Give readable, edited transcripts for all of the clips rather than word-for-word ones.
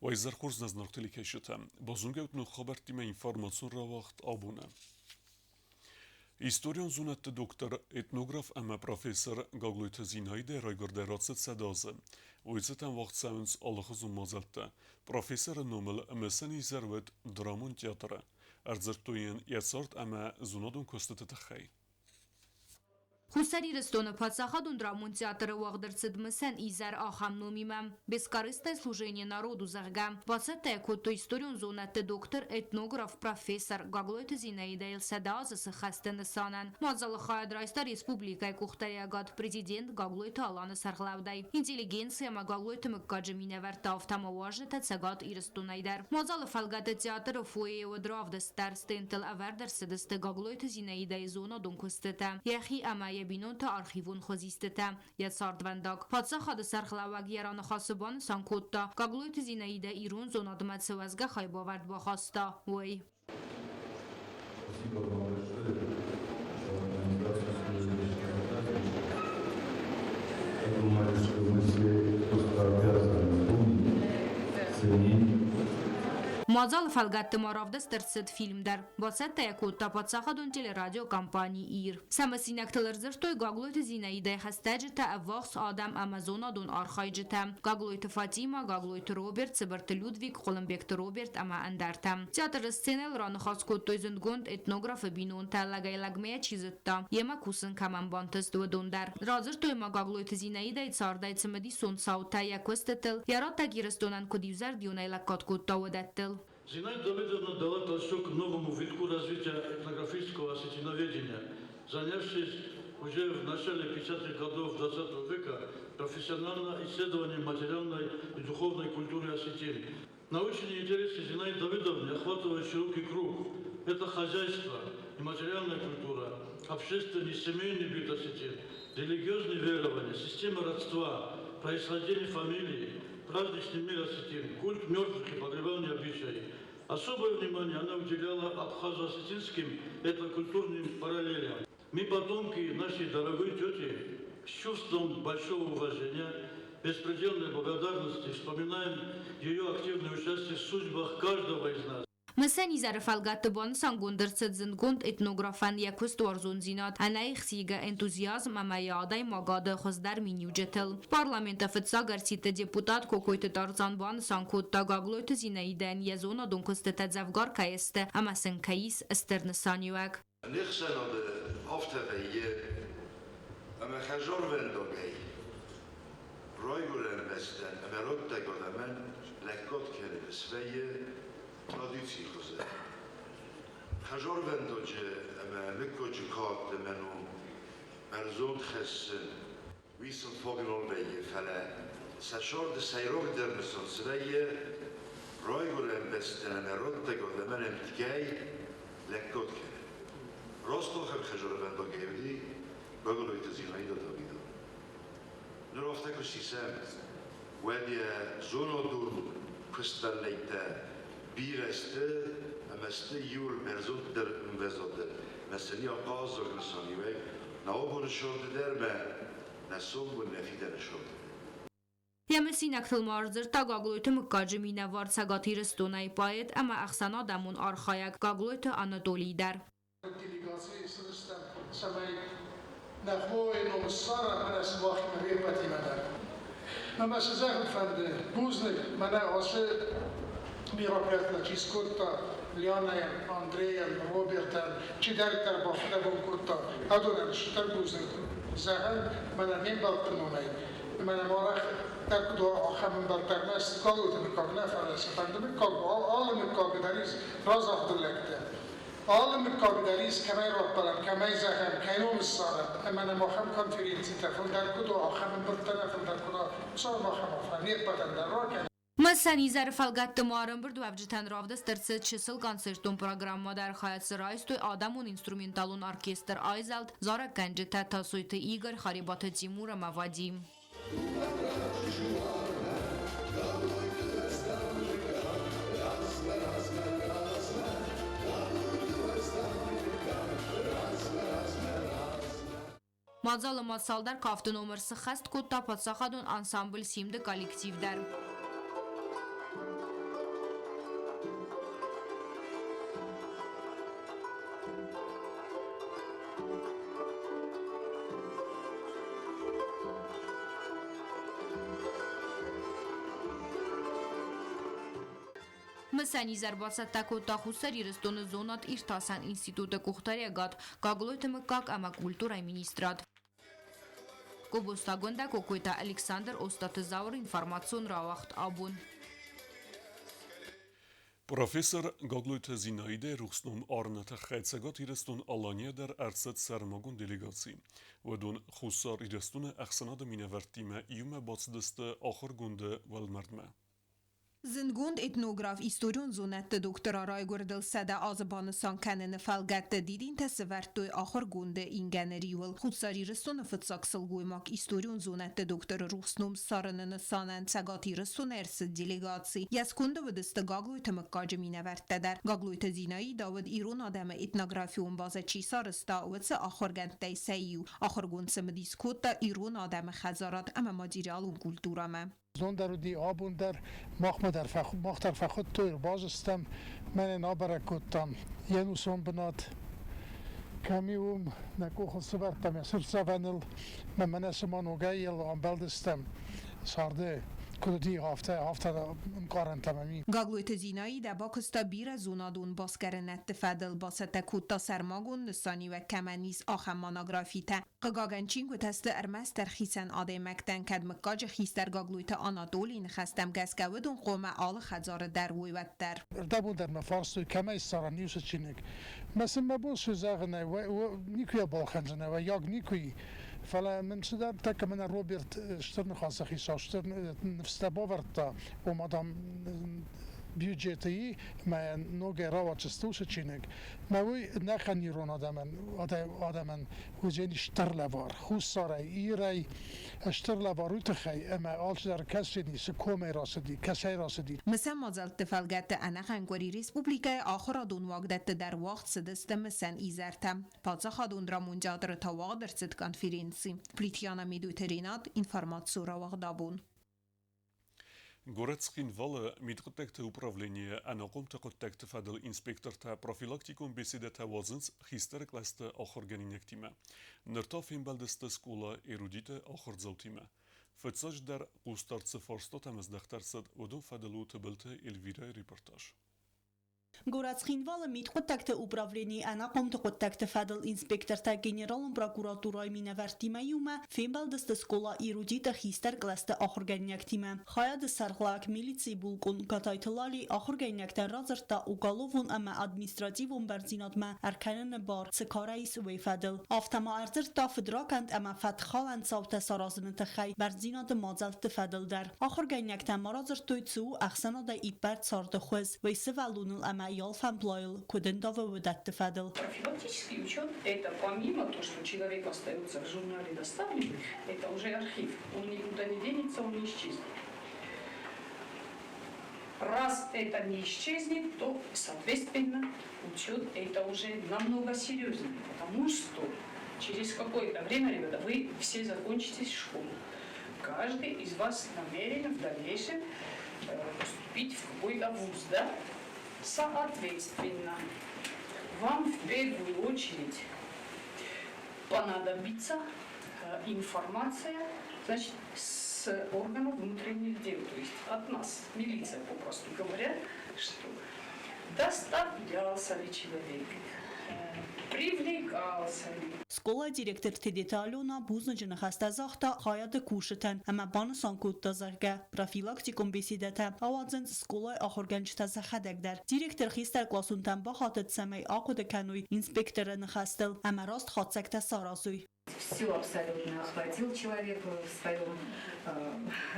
Уӕ хорз нӕ зынаргъ телекӕсджытӕ! Базонгӕ ут ног хабӕрттимӕ информацион рауагъд абоны. Историон зонӕдты доктор, этнограф ӕмӕ профессор Гаглойты Зинаидӕ райгуырдӕй рацыд 100 азы. Уый цытӕн уагъд цӕуынц алыхуызон мадзӕлттӕ. Профессоры номыл мысӕн изӕр уыд драмон театры. Ӕрдзырдтой йын йӕ цард ӕмӕ зонадон куыстыты тыххӕй. Хуссар Ирыстоны паддзахадон драмон театры уагъд ӕрцыд мысӕн изӕр ахӕм номимӕ «Бескорыстное служение народу», зӕгъгӕ. Бацӕттӕ йӕ кодтой историон зонӕдты доктор, этнограф, профессор Гаглойты Зинаидӕйыл 100 азы цы хӕсты нысанӕн. Мадзалы хайад райста республикӕйы къухдариӕгад президент Гаглойты Аланы сӕргълӕудӕй. Интеллигенци ӕмӕ Гаглойты мыггаджы минӕвӕрттӕ афтӕ ма уазджытӕ Цӕгат Ирыстонӕй дӕр. Мадзалы фӕлгӕты театры фойейы уыд равдыст дӕр. Стендтыл ӕвӕрд ӕрцыдысты Гаглойты Зинаидӕйы зонадон куыстытӕ, йӕхи ӕмӕ йӕ бинонты архивон хуызистытӕ, йӕ цардвӕндаг. Паддзахады сӕргълӕууӕг йӕ раныхасы банысан кодта, Гаглойты Зинаидӕ ирон зонадмӕ цы уӕзгӕ хайбавӕрд бахаста, уый. Спасибо вам большое за организацию сегодняшнего праздника. Я думаю, что мы все просто обязаны помнить, ценить. Мадзалы фӕлгӕтты ма равдыст ӕрцыд фильм дӕр. Бацӕттӕ йӕ кодта паддзахадон телерадиокомпани «Ир». Сӕ мысинӕгтыл ӕрдзырдтой Гаглойты Зинаидӕйы хӕстӕджытӕ, ӕввахс адӕм ӕмӕ зонадон архайджытӕ Гаглойты Фатимӕ, Гаглойты Роберт, Цыбырты Людвиг, Хъуылымбегты Роберт ӕмӕ ӕндӕртӕ. Театры сценӕйыл раныхас кодтой зындгонд этнографы бинонтӕ, лӕгӕй-лӕгмӕ чи зыдта, йемӕ кусын кӕмӕн бантыст, уыдон дӕр. Радзырдтой ма Гаглойты Зинаидӕйы цардӕй цымыдисон цаутӕ йӕ куыстытыл, йӕ раттӕг Ирыстонӕн куыд иузӕрдионӕй лӕггад кодта, уыдӕттыл. Зинаида Давыдовна дала толчок новому витку развития этнографического осетиноведения, занявшись уже в начале 50-х годов XX века профессионально исследованием материальной и духовной культуры осетин. Научные интересы Зинаиды Давыдовны охватывают широкий круг. Это хозяйство и материальная культура, общественный и семейный быт осетин, религиозные верования, система родства, происхождение фамилии, праздничный мир осетин, культ мертвых и погребальные обычаи. Особое внимание она уделяла абхазо-осетинским этнокультурным параллелям. Мы потомки нашей дорогой тети с чувством большого уважения, беспредельной благодарности вспоминаем ее активное участие в судьбах каждого из нас. Мысӕн изӕры фӕлгӕтты банысангонд ӕрцыд зындгонд этнографӕн йӕ куыстуарзондзинад, ӕнӕихсийгӕ энтузиазм ӕмӕ йӕ адӕймагады хуыздӕр миниуджытыл. Парламенты фыццаг ӕрсидты депутат Кокойты Тарзан банысан кодта, Гаглойты Зинаидӕйӕн йӕ зонадон куыстытӕ дзӕвгар кӕй сты ӕмӕ сын кӕй ис стыр нысаниуӕг. Не хсӕнады афтӕ вӕййы, ӕмӕ хӕрзӕрвӕндагӕй Райгуырӕн бӕстӕн ӕмӕ раттӕг адӕмӕн лӕггад кӕнын свӕййы традицийы хуызы. Хӕрзӕрвӕндаджы ӕмӕ мыггаджы кад ӕмӕ ном бӕрзонд хӕссын, уый сын фаг нал вӕййы, фӕлӕ сӕ царды сӕйрагдӕр нысан цы вӕййы, Райгуырӕн бӕстӕн ӕмӕ раттӕг адӕмӕн ӕмткӕй лӕггад кӕнын. Раст ахӕм хӕрзӕрвӕндагӕй уыди Бӕгъойты Зинаида Давидова. Ныр афтӕ куы сисӕм, уӕд йӕ зонадон куыствӕллӕйттӕ бирӕ сты ӕмӕ сты иуыл бӕрзонддӕр ӕмвӕзады. Мӕ сын йӕ ахъаззаг нысаниуӕг нӕ абоны сӕрды дӕр мӕ нӕ сомбон, нӕ фидӕны сӕрды дӕр. Йӕ мысинӕгтыл ма ӕрдзырдта Гаглойты мыггаджы минӕвар Цӕгат Ирыстонӕй поэт ӕмӕ ӕхсӕнадӕмон архайӕг Гаглойты Анатолий дӕр. Делегацийы цыдыстӕм, цӕмӕй нӕ хойы ном ссарӕм ӕмӕ сымахимӕ не ппӕтимӕ дӕр. Ӕмӕ цы зӕгъын фӕнды, бузныг, мӕнӕ ацы мероприятимӕ чи скодта, Лианӕйӕн, Андрейӕн, Робертӕн, чидӕриддӕр бафыдӕбон кодта, адонӕн стыр бузныг зӕгъӕн мӕнӕ ме мбӕлтты номӕй. Мӕнӕ ма арӕх дӕр куыд уа, ахӕм ӕмбӕлттӕ ӕрмӕст Галойты мыггаг нӕ, фӕлӕ цыфӕнды мыггаг уа, алы мыггагы дӕр ис разагъды лӕгтӕ. Алы мыггаг дӕр ис, кӕмӕй раппӕлӕм, кӕмӕй зӕгъӕм, кӕй ном ссарӕм, ӕмӕ нӕм ахӕм конференцитӕ фылдӕр куыд уа, ахӕм ӕмбырдтӕ нӕ фылдӕр куыд уа, Хуыцау махӕн афтӕ не ппӕтӕн дӕр ракӕнӕд. Мысӕн изӕры фӕлгӕтты ма ӕрӕмбырдуӕвджытӕн равдыст ӕрцыд чысыл концертон программӕ дӕр, хайад дзы райстой адӕмон инструменталон оркестр «Айзӕлд», зарӕггӕнджытӕ Тасойты Игорь, Харебаты Тимур ӕмӕ Вадим. Мадзалы ма цалдӕр кафты номыр сыххӕст кодта паддзахадон ансамбль «Симд-ы» коллектив дӕр. Мысӕн изӕр бацӕттӕ кодта Хуссар Ирыстоны зонад-иртасӕн институты къухдариӕгад, Гаглойты мыггаг ӕмӕ культурӕйы министрад. Гобозтагондӕ Кокойты Александр Остъаты Зауыр информацион рауагъд абон. Профессор Гаглойты Зинаидӕйы рухс ном арыны тыххӕй Цӕгат Ирыстон-Аланийӕ дӕр ӕрцыд сӕрмагонд делегаци. Уыдон Хуссар Ирыстоны ӕхсӕнады минӕвӕрттимӕ иумӕ бацыдысты ахуыргонды уӕлмӕрдмӕ. Зындгонд этнограф, историон зонӕдты доктора райгуырдыл 100 азы банысан кӕныны фӕлгӕтты дидинтӕ сӕвӕрдтой ахуыргонды ингӕны риуыл. Хуссар Ирыстоны фыццаг сылгоймаг историон зонӕдты докторы рухс ном ссарыны нысанӕн Цӕгат Ирыстоны ӕрцыд делегаци. Йӕ сконды уыдысты Гаглойты мыггаджы минӕвӕрттӕ дӕр. Гаглойты Зинаида уыд ирон адӕмы этнографион базӕ чи сарӕзта, уыцы ахуыргӕндтӕй сӕ иу. Ахуыргонд цымыдис кодта ирон адӕмы хӕдзарад ӕмӕ материалон культурӕмӕ. Знон дӕр уыди, абон дӕр махмӕ дӕр мах дӕр фӕхуыдтой, ӕрбазыстӕм, мӕнӕн абӕрӕг кодтам йе нусон бынат. Кӕм и, уым нӕ къухыл сывӕрдтам йӕ цыртдзӕвӕныл, мӕ мӕнӕ цыма ногӕй йыл амбӕлдыстӕм царды куыд уыди, афтӕ, афтӕ ӕнкъарӕнтӕ мӕм и. Гаглойты Зинаидӕ бакуыста бирӕ зонадон басгарынӕдты фӕдыл, бацӕттӕ кодта сӕрмагонд нысаниуӕг кӕмӕн ис, ахӕм монографитӕ. Хъыгагӕн, чингуытӕ сты ӕрмӕстдӕр хицӕн адӕймӕгтӕн, кӕд мыггаджы хистӕр Гаглойты Анатолийы ныхӕстӕм гӕсгӕ уыдон хъуамӕ алы хӕдзары дӕр уой, уӕддӕр. Рдӕбон дӕр мӕ фарстой, кӕмӕй ссарӕн иу чиныг. Мӕ сын мӕ бон цы зӕгъынӕй, никуы йӕ балхӕндзынӕ, уӕййаг никуы и. Фӕлӕ мын цыдӕр тӕккӕ мӕнӕ Роберт стыр ныхасы хицау стыр ныфстӕ бавӕрдта, ома, дам, бюджеты и, мӕ ногӕй рауадздзысты уыцы чиныг. Мӕ уый нӕхъӕн ирон адӕмӕн, адӕмӕн уыдзӕни стыр лӕвар. Хуссарӕй, Ирӕй стыр лӕвар уый тыххӕй, ӕмӕ алчидӕр кӕсдзӕни, цы комӕй рацыди, кӕцӕй рацыди. Мысӕн мадзӕлтты фӕлгӕтты ӕнӕхъӕн къуыри республикӕйы ахуырадон уагдӕтты дӕр уагъд цыдысты мысӕн изӕртӕ. Паддзахадон драмон театры та уагъд ӕрцыд конференци. Плитьяна Медойты Ренат, информацион рауагъдабон. Горӕт Цхинвалы мидхъуыддӕгты управленийы ӕнахъомты хъуыддӕгты фӕдыл инспектортӕ профилактикон беседӕтӕ уадзынц хистӕр кълӕсты ахуыргӕнинӕгтимӕ. Ныр та фембӕлдысты скъола Эрудиты ахуырдзаутимӕ. Фыццаджыдӕр хъусдард цы фарстатӕм здӕхт ӕрцыд, уыдон фӕдыл у Тыбылты Эльвирӕйы репортаж. Горӕт Цхинвалы мидхъуыддӕгты управленийы ӕнахъомты хъуыддӕгты фӕдыл инспектортӕ генералон прокуратурӕйы минӕвӕрттимӕ иумӕ фембӕлдысты скъола Эрудит-ы хистӕр кълӕсты ахуыргӕнинӕгтимӕ. Хайады сӕргълӕууӕг милицийы булкъон Гатайты Лали ахуыргӕнинӕгтӕн радзырдта уголовон ӕмӕ административон бӕрндзинадмӕ ӕркӕныны бар цы карӕ ис, уый фӕдыл. Афтӕ ма ӕрдзырдта фыдракӕнд ӕмӕ фӕткхалӕн цаутӕ саразыны тыххӕй бӕрндзинады мадзӕлтты фӕдыл дӕр. Ахуыргӕнинӕгтӕ ма радзырдтой, цы у ӕхсӕнадӕй иппӕрд царды хуыз, уый сывӕллоныл ӕмӕ алфӕмблайыл куыд ӕндавы уыдӕтты фӕдыл. Профилактический учет – это помимо того, что человек остается в журнале доставленных, это уже архив. Он никуда не денется, он не исчезнет. Раз это не исчезнет, то, соответственно, учет это уже намного серьезнее, потому что через какое-то время, ребята, вы все закончите школу. Каждый из вас намерен в дальнейшем поступить в какой-то вуз, да? Соответственно, вам в первую очередь понадобится информация, значит, с органов внутренних дел, то есть от нас, милиция, попросту говоря, что доставлялся ли человек, привлекался ли. Скъолайы директор Тедеты Алена бузныджы ныхӕстӕ загъта хайады кусджытӕн ӕмӕ банысан кодта, зӕгъгӕ, профилактикон беседӕтӕ ауадзынц скъолайы ахуыргӕнджытӕ сӕхӕдӕг дӕр. Директор хистӕркъласонтӕн бахатыд, цӕмӕй ахъуыды кӕной инспекторы ныхӕстыл ӕмӕ раст хатдзӕгтӕ саразой. Все абсолютно охватил человек в своем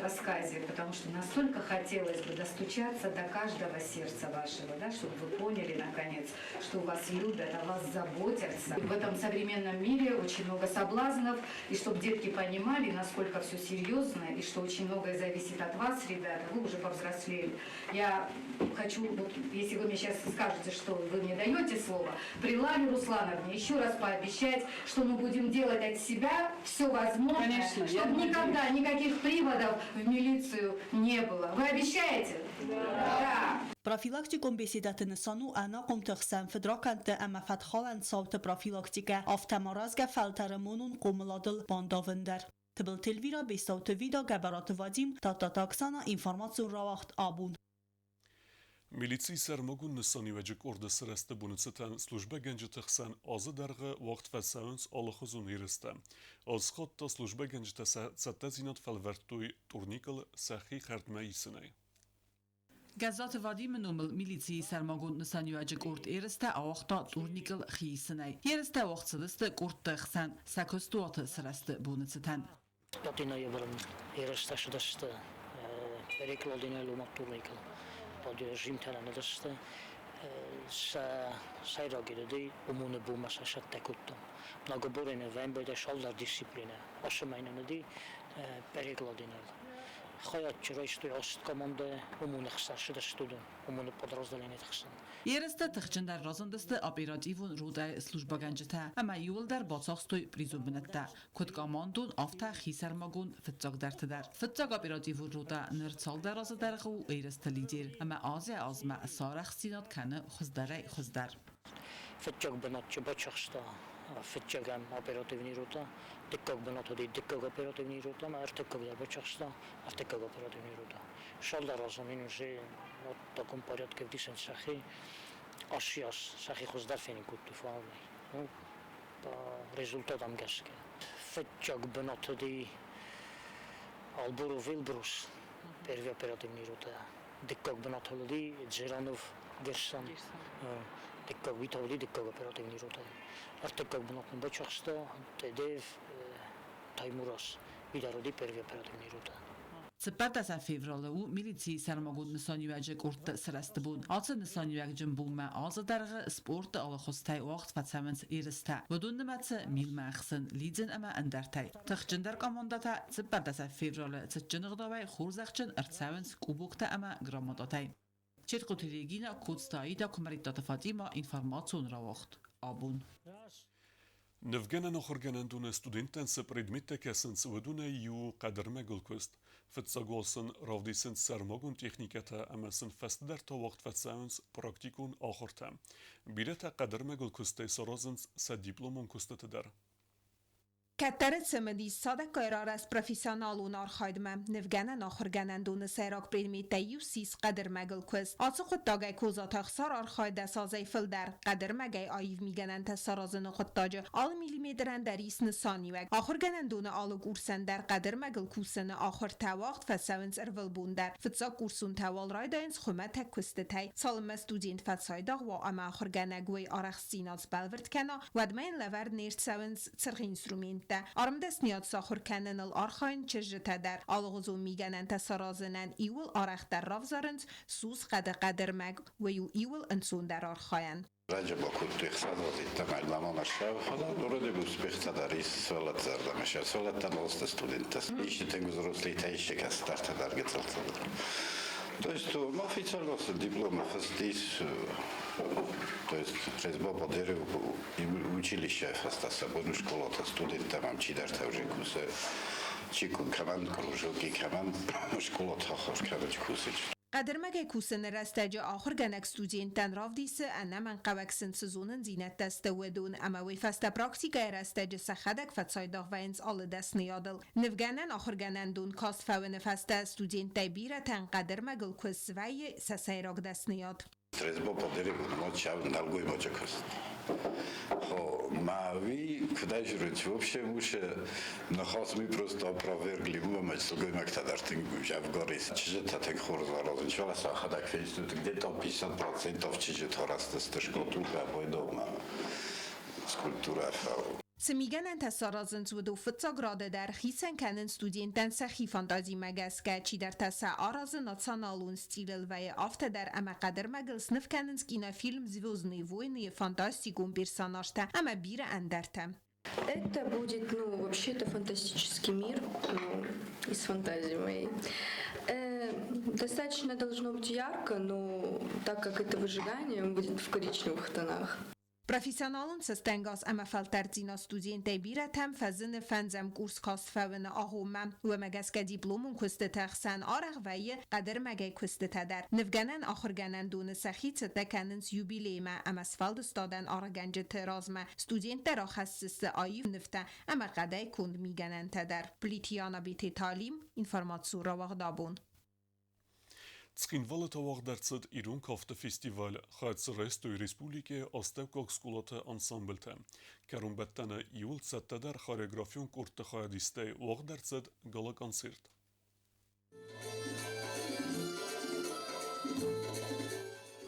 рассказе, потому что настолько хотелось бы достучаться до каждого сердца вашего, да, чтобы вы поняли, наконец, что вас любят, о вас заботятся. В этом современном мире очень много соблазнов, и чтобы детки понимали, насколько все серьезно, и что очень многое зависит от вас, ребята, вы уже повзрослели. Я хочу, вот, если вы мне сейчас скажете, что вы мне даете слово, при Лале Руслановне еще раз пообещать, что мы будем делать от себя все возможное, Конечно, чтобы никогда никаких приводов в милицию не было. Вы обещаете? Да. Профилактикон беседӕты нысан у ӕнахъомты хсӕн фыдракӕндты ӕмӕ фӕткхалӕн цауты профилактикӕ, афтӕ ма рӕзгӕ фӕлтӕры монон хъомыладыл бандавын дӕр. Тыбылты Эльвира, Бестауты Вида, Гӕбӕраты Вадим, Тадтаты Оксана, информацион рауагъд абон. Милицийы сӕрмагонд нысаниуӕджы къорды сырӕзты боны цытӕн службӕгӕнджыты хсӕн азы дӕргъы уагъд фӕцӕуынц алыхуызон ерыстӕ. Азхатт та службӕгӕнджытӕ сӕ цӕттӕдзинад фӕлвӕрдтой турникыл сӕхи хӕрдмӕ исынӕй. Гӕззаты Вадимы номыл милицийы сӕрмагонд нысаниуӕджы къорд ерыстӕ ауагъта турникыл хиисынӕй. Ерыстӕ уагъд цыдысты къордты хсӕн сӕ куыстуаты сырӕзты боны цытӕн. 5 ноябрын ерыстӕ сыдысты перекладинӕ лумат турникыл. Жимтӕнӕн уыдысты. Сӕ сӕйраг уыди умоны бумӕ сӕ сӕттӕ кодтам. Многоборье вӕмбӕлдӕ шалдар дисциплинӕ. Ашымайнӕн уыди перекладинӕл. Хайад райстой аст командӕ умоны хсӕн сыдысты уыдон, умоны подразделениеты хсӕн. Ерысты тыхджындӕр разындысты оперативон ротӕйы службӕгӕнджытӕ ӕмӕ иууылдӕр бацахстой призон бынӕттӕ, куыд командон, афтӕ хисӕрмагонд фыццагдӕрты дӕр. Фыццаг оперативон ротӕ ныр цалдӕр азы дӕргъы у ерысты лидер ӕмӕ азӕй-азмӕ сарӕхстдзинад кӕны хуыздӕрӕй-хуыздӕр. Фыццаг бынат чи бацахста фыццагӕм оперативный рота, дыккаг бынат уыди дыккаг оперативный рота ӕмӕ ӕртыккаг дӕр бацахста ӕртыккаг оперативный рота. Цалдӕр азы нын уже вот в таком порядке ӕвдисӕн сӕхи асиас сӕхи хуыздӕр фенын кодтой фауӕнӕй. Ну, по результатам гӕсгӕ. Фыццаг бынат уыди Албуров Эльбрус, первый оперативный рота. Дыккаг бынат уыди Джиранов Герсан. Дыккаг уый та уыди дыккаг оперативный рота. Ӕртыккаг бынат нын бацахста Тедеев Таймураз. Уый дӕр уыди первый оперативный рота. 14 февралы у милицийы сӕрмагонд нысаниуӕджы къордты сырӕзты бон. Ацы нысаниуӕгджын бонмӕ азы дӕргъы спорты алыхуызтӕй уагъд фӕцӕуынц ерыстӕ. Уыдон нымӕцы милмӕ ӕхсын, лидзын ӕмӕ ӕндӕртӕй. Тыхджындӕр командӕтӕ 14 февралы цытджын ӕгъдауӕй хорзӕхджын ӕрцӕуынц кубоктӕ ӕмӕ грамотатӕй. Четкъуты Регина, Коцты Аида, Куымӕридтаты Фатимӕ, информацион рауагъд. Абон. Нывгӕнӕн ахуыргӕнӕндоны студенттӕн цы предметтӕ кӕсынц, уыдонӕй иу у хъӕдӕрмӕгыл куыст. Фыццаг уал сын равдисынц сӕрмагонд техникӕтӕ ӕмӕ сын фӕстӕдӕр та уагъд фӕцӕуынц практикон ахуыртӕ. Бирӕтӕ хъӕдӕрмӕгыл куыстӕй саразынц сӕ дипломон куыстыты дӕр. Кӕддӕры цымыдис цадӕггай рарӕзт профессионалон архайдмӕ. Нывгӕнӕн ахуыргӕнӕндоны сӕйраг предметтӕй иу ссис хъӕдырмӕгыл куыст. Ацы хъуыддагӕй Козаты Ӕхсар архайы дӕс азӕй фылдӕр. Хъӕдырмӕгӕй аив мигӕнӕнтӕ саразыны хъуыддаджы алы миллиметрӕн дӕр ис нысаниуӕг. Ахуыргӕнӕндоны алы курсӕн дӕр хъӕдырмӕгыл кусыны ахуыртӕ уагъд фӕцӕуынц ӕрвылбон дӕр. Фыццаг курсонтӕ уал райдайынц хуымӕтӕг куыстытӕй. Цалынмӕ студент фӕцайдагъ уа ӕмӕ ахуыргӕнӕг уый арӕхстдзинад сбӕлвырд кӕна, уӕдмӕ йын лӕвӕрд не рцӕуынц цыргъ инструменттӕ. Армдӕсныйад сахуыр кӕныныл архайын чызджытӕ дӕр. Алыгъуызон мигӕнӕнтӕ саразынӕн иууыл арӕхдӕр равзарынц сусхъӕды хъӕдырмӕг, уый у иууыл ӕнцондӕр архайӕн. Раджы бакодтой ӕхсӕввӕзиттӕ ламон ӕхсӕв, фӕлӕ вроде бы успехтӕ дӕр ис сывӕллӕтты зӕрдӕмӕ. Сывӕллӕттӕ ногсты студенттӕ. Исты тынг взрослыйтӕ, исты кӕстӕртӕ дӕр гыццылтӕ дӕр. То есть официально дипломы фыст ис, то есть резьба по дереву училище фӕстӕ сӕ бон школатӕ студенттӕм ам чидӕртӕ уже кусы, чи кӕмӕн кружоки, кӕмӕн школаты ахуыр кӕны кусы. Хъӕдырмӕгӕй кусыны рӕстӕджы ахуыргӕнӕг студенттӕн равдисы, ӕнӕмӕнгхъӕуӕг сын цы зонындзинӕдтӕ сты, уыдон, ӕмӕ уый фӕстӕ практикӕйы рӕстӕджы сӕхӕдӕг фӕцайдагъ вӕййынц алы дӕсныйадыл. Нывгӕнӕн ахуыргӕнӕндон каст фӕуыны фӕстӕ студенттӕй бирӕтӕн хъӕдырмӕгыл куыст свӕййы сӕ сӕйраг дӕсныйад. Резьба по дереву нӕлгоймаджы куыст. Ма уый куыд зурут, вообще муше ныхас ми просто опровергли, уымӕ сылгоймӕгтӕ дӕр тынг ӕвгар ис. Чызджытӕ тынг хорз аразынц, фӕлӕ сӕхӕдӕг фестут, где-то 50% чызджытӕ растысты скульптурӕ дома скульптурӕ фӕу. Цы мигӕнӕнтӕ саразынц, уыдон фыццаг рады дӕр хицӕн кӕнынц студенттӕн сӕхи фантазимӕ гӕсгӕ, чидӕртӕ сӕ аразы националон стилыл вӕййы афтӕ дӕр ӕмӕ хъӕдырмӕгыл сныв кӕнынц кинофильм «Звездные войны», фантастикон персонажтӕ ӕмӕ бирӕ ӕндӕртӕ. Это будет, ну, вообще это фантастический мир, ну, из фантазии моей. Достаточно должно быть ярко, но так как это выжигание, он будет в коричневых тонах. Профессионалон цӕстӕнгас ӕмӕ фӕлтӕрддзинад студенттӕй бирӕтӕм фӕзыны фӕндзӕм курс каст фӕуыны агъоммӕ. Уымӕ гӕсгӕ дипломон куыстыты хсӕн арӕх вӕййы хъӕдырмӕгӕй куыстытӕ дӕр. Нывгӕнӕн ахуыргӕнӕндоны сӕхи цӕттӕ кӕнынц юбилеймӕ ӕмӕ сфӕлдыстадӕн аргъгӕнджыты размӕ. Студенттӕ рахӕсдзысты аив нывтӕ ӕмӕ хъӕдӕй конд мигӕнӕнтӕ дӕр. Плитиана Бететалим, информацион рауагъд абон. Цхинвалы та уагъд ӕрцыд ирон кафты фестиваль, хайад дзы райстой республикӕйы астӕуккаг скъолаты ансамблтӕ. Кӕронбӕттӕны иууыл цӕттӕдӕр хореографион къордты хайадистӕй уагъд ӕрцыд гала-концерт.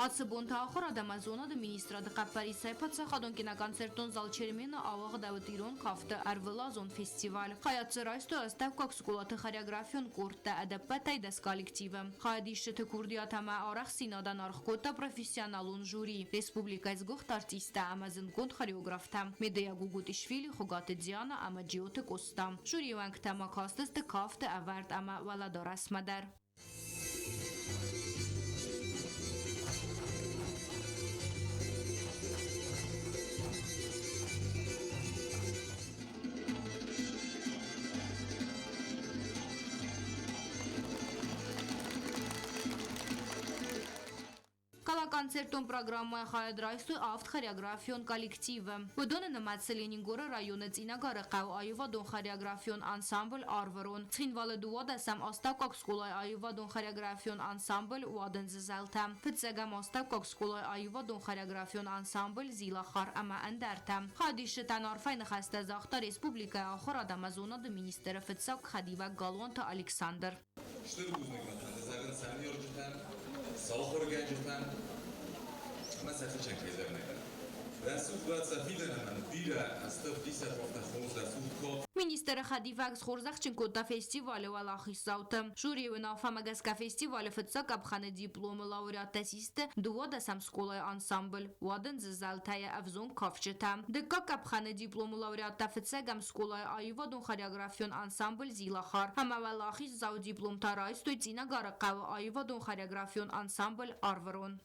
Ацы бонты ахуырад ӕмӕ зонады министрады хъӕппӕрисӕй паддзахадон киноконцертон зал Чермен-ы ауагъдӕуыд ирон кафты ӕрвылазон фестиваль. Хайад дзы райстой астӕуккаг скъолаты хореографион къордтӕ ӕдӕппӕтӕй 10 коллективы. Хайадисджыты курдиат ӕмӕ арӕхстдзинадӕн аргъ кодта профессионалон жюри, республикӕйы сгуыхт артисттӕ ӕмӕ зындгонд хореографтӕ Медея Гугутъишвили, Хуыгаты Диана ӕмӕ Джиоты Къоста. Жюрийы уӕнгтӕ ма кастысты кафты ӕвӕрд ӕмӕ уӕлӕдарӕсмӕ дӕр. Гала-концертон программӕйы хайад райстой авд хореографион коллективы. Уыдоны нымӕцы Ленингоры районы Цъинагары хъӕуы аивадон хореографион ансамбль «Арвырон», Цхинвалы 12-ӕм астӕуккаг скъолайы аивадон хореографион ансамбль «Уадындзы зӕлтӕ», фыццӕгӕм астӕуккаг скъолайы аивадон хореографион ансамбль «Зилахар» ӕмӕ ӕндӕртӕ. Хайадисджытӕн арфӕйы ныхӕстӕ загъта республикӕйы ахуырад ӕмӕ зонады министры фыццаг хӕдивӕг Галуанты Александр. Стыр бузныг мӕ фӕнды зӕгъын сӕ ныййарджытӕн, сӕ ахуыргӕнджытӕн ӕмӕ сӕхицӕн кӕй зӕгъын. Рӕсугъд уӕд сӕ фидӕн ӕмӕ бирӕ азты ӕвдисӕг уӕвтӕ хорз рӕсугъд код. Министры хӕдивӕг схорзӕхджын кодта фестивалы уӕлахиздзауты. Жюрийы уынаффӕмӕ гӕсгӕ фестивалы фыццаг къӕпхӕны дипломы лауреаттӕ систы 12-ӕм скъолайы ансамбль «Уадындзы зӕлтӕ-йы ӕвзонг кафджытӕ. Дыккаг къӕпхӕны дипломы лауреаттӕ фыццӕгӕм скъолайы аивадон хореографион ансамбль «Зилахар» ӕмӕ уӕлахиздзау дипломтӕ райстой Цъинагары хъӕуы аивадон хореографион ансамбль «Арвырон».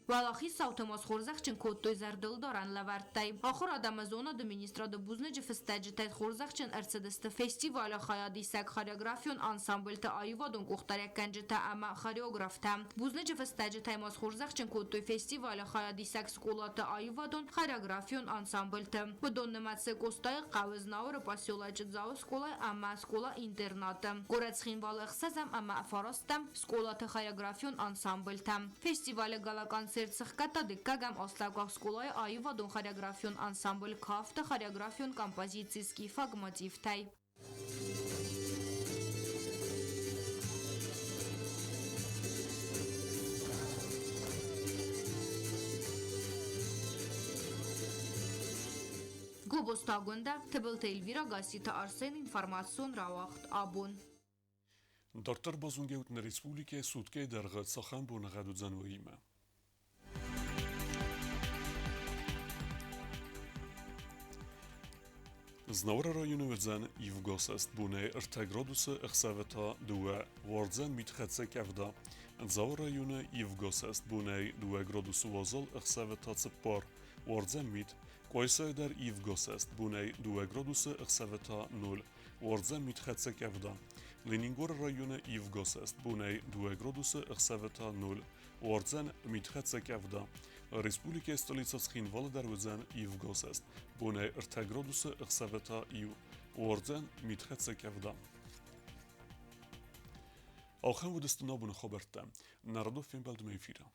Уӕлахиздзауты ма схорзӕхджын кодтой зӕрдылдарӕн лӕвӕрттӕй. Ахуырад ӕмӕ зонады министрады бузныджы фыстӕджытӕй хорзӕхджын ӕрцыдысты фестивалы хайадисӕг хореографион ансамбльты аивадон къухдарӕггӕнджытӕ ӕмӕ хореографтӕ. Бузныджы фыстӕджытӕй ма схорзӕхджын кодтой фестивалы хайадисӕг скъолаты аивадон хореографион ансамбльты. Уыдон нымӕцы Къостайы хъӕуы Знауыры поселочы Дзауы скъолайы ӕмӕ скъола-интернаты, горӕт Цхинвалы ӕхсӕзӕм ӕмӕ фарӕстӕм скъолаты хореографион ансамбльтӕ. Фестивалы гала-концерт сыхгӕдта дыккӕгӕм астӕуккаг скъолайы аивадон хореографион ансамбль «Кафты» хореографион композици скифаг мотивтӕй. Гобозты Агуындӕ, Тыбылты Эльвира, Гасситы Арсен, информацион рауагъд «Абон». Дарддӕр базонгӕут нӕ республикӕйы суткӕйы дӕргъы цахӕм боныгъӕд уыдзӕн, уыимӕ. Знауыры районы уыдзӕн ивгӕсӕст бонӕй 3 градусы, ӕхсӕвы та 2. Уардзӕн митхӕццӕ къӕвда. Дзауы районы ивгӕсӕст бонӕй 2 градусы уазал, ӕхсӕвы та 4. Уардзӕн мит. Къуайсайы дӕр ивгӕсӕст бонӕй 2 градусы, ӕхсӕвы та 0. Уардзӕн митхӕццӕ къӕвда. Ленингоры районы ивгӕсӕст бонӕй 2 градусы, ӕхсӕвы та 0. Уардзӕн митхӕццӕ къӕвда. Республикӕйы столицӕ Цхинвалы дӕр уыдзӕн ивгӕсӕст. Бонӕй 3 градусы, ӕхсӕвы та 1. Уардзӕн митхӕццӕ къӕвда. Ахӕм уыдысты нӕ абоны хабӕрттӕ. Нӕ радон фембӕлдмӕ эфиры.